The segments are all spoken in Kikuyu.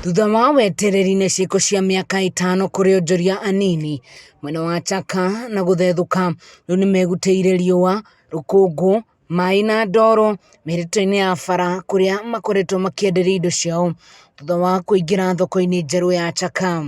Thutha wa wetereri na ciĩko cia mĩaka 5 kũrĩ onjoria anini mwena wa Chaka na gũthethũka, rĩu nĩmegutĩire riũa, rũkũngũ, maĩ na ndoro mĩhĩrĩto-inĩ ya bara kũrĩa makoretwo makĩenderia indo ciao thutha wa kũingĩra thoko-inĩ njerũ ya Chaka.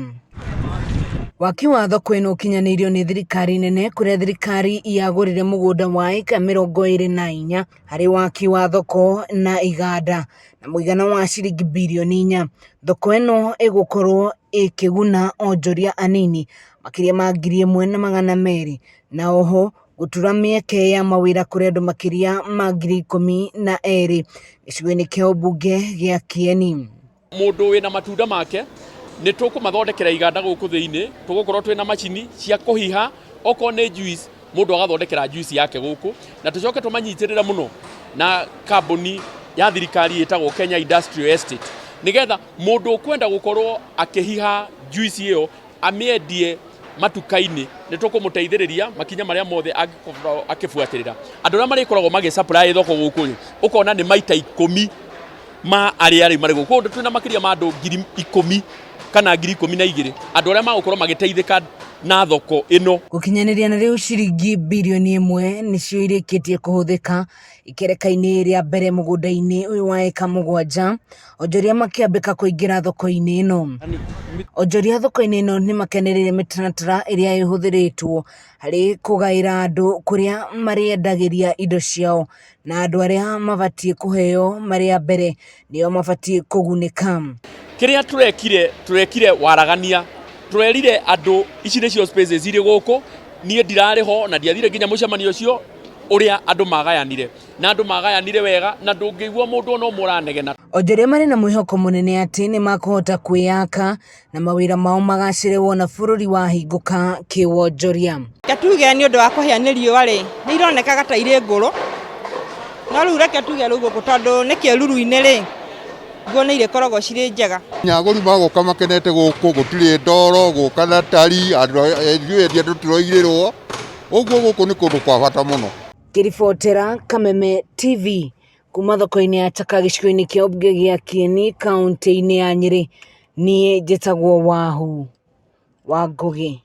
Waki wa thoko ĩno ũkinyanĩirio nĩ thirikari nene kũrĩa thirikari yagũrire mũgũnda wa ĩka 24 harĩ waki wa thoko na iganda na mũigana wa ciringi birioni 4. Thoko ĩno ĩgũkorwo ĩkĩguna onjoria anini makĩria ma 1,200 na oho gũtura mĩeke ya mawĩra kũrĩ andũ makĩria ma 12,000 gĩcigo-inĩ kĩa ũmbunge gĩa Kieni. Mũndũ wĩna matunda make nĩ tũkũmathondekera iganda gũkũ thĩinĩ, tũgũkorwo twĩna macini cia kũhiha, okorwo nĩ juice mũndũ agathondekera juice yake gũkũ, na tũcoke tũmanyitĩrĩre mũno na kambuni ya thirikari ĩtagwo Kenya Industrial Estate, nĩgetha mũndũ ũkwenda gũkorwo akĩhiha juice ĩyo amĩendie matuka-inĩ, nĩ tũkũmũteithĩrĩria makinya marĩa mothe angĩkorwo akĩbuatĩrĩra. Andũ arĩa marĩkoragwo magĩ supply thoko gũkũ rĩ, ũkona nĩ maita 10 ma arĩa rĩu marĩ gũkũ. Kwoguo twĩna makĩria ma andũ 10,000 kana 12,000 andũ arĩa magũkorwo magĩteithĩka na thoko ĩno. Gũkinyanĩria na rĩu ciringi birioni 1 nĩcio irĩkĩtie kũhũthĩka ikereka-inĩ rĩa mbere mũgũnda-inĩ ũyũ wa eka 7, onjoria makĩambĩka kũingĩra thoko-inĩ ĩno. Onjoria thoko-inĩ ĩno nĩ makenereire mĩtaratara ĩrĩa ĩhũthĩrĩtwo harĩ kũgaĩra andũ kũrĩa marĩendagĩria indo ciao na andũ arĩa mabatiĩ kũheo marĩ a mbere nĩo mabatiĩ kũgunĩka. Kĩrĩa tũrekire, tũrekire waragania, tũrerire andũ ici nĩcio spaces irĩ gũkũ, niĩ ndirarĩ ho na ndiathire nginya mũcemanio ũcio ũrĩa andũ magayanire, na andũ magayanire wega na ndũngĩigua mũndũ ona ũmwe ũranegena. Onjoria marĩ na mwĩhoko mũnene atĩ nĩ makũhota kwĩyaka na mawĩra mao magacĩre wona bũrũri wahingũka kĩwonjoria. Reke tuge nĩ ũndũ wa kũhĩa nĩ riũa rĩ, nĩ ironekaga ta irĩ ngũrũ, no rĩu reke tuge rĩu gũkũ tondũ nĩ kĩruru-inĩ rĩ, nguo nĩ irĩkoragwo cirĩ njega. Agũri magoka makenete gũkũ, gũtirĩ ndoro, gũka na tari, andũ ithuĩ endia tũtiroirĩrwo, ũguo gũkũ nĩ kũndũ kwa bata mũno. Ngĩribotera Kameme TV kuma thoko-inĩ ya Chaka gĩcigo-inĩ kĩa ũmbunge gĩa Kieni kaũntĩ-inĩ ya Nyĩrĩ, niĩ njĩtagwo Wahu wa Ngũgĩ.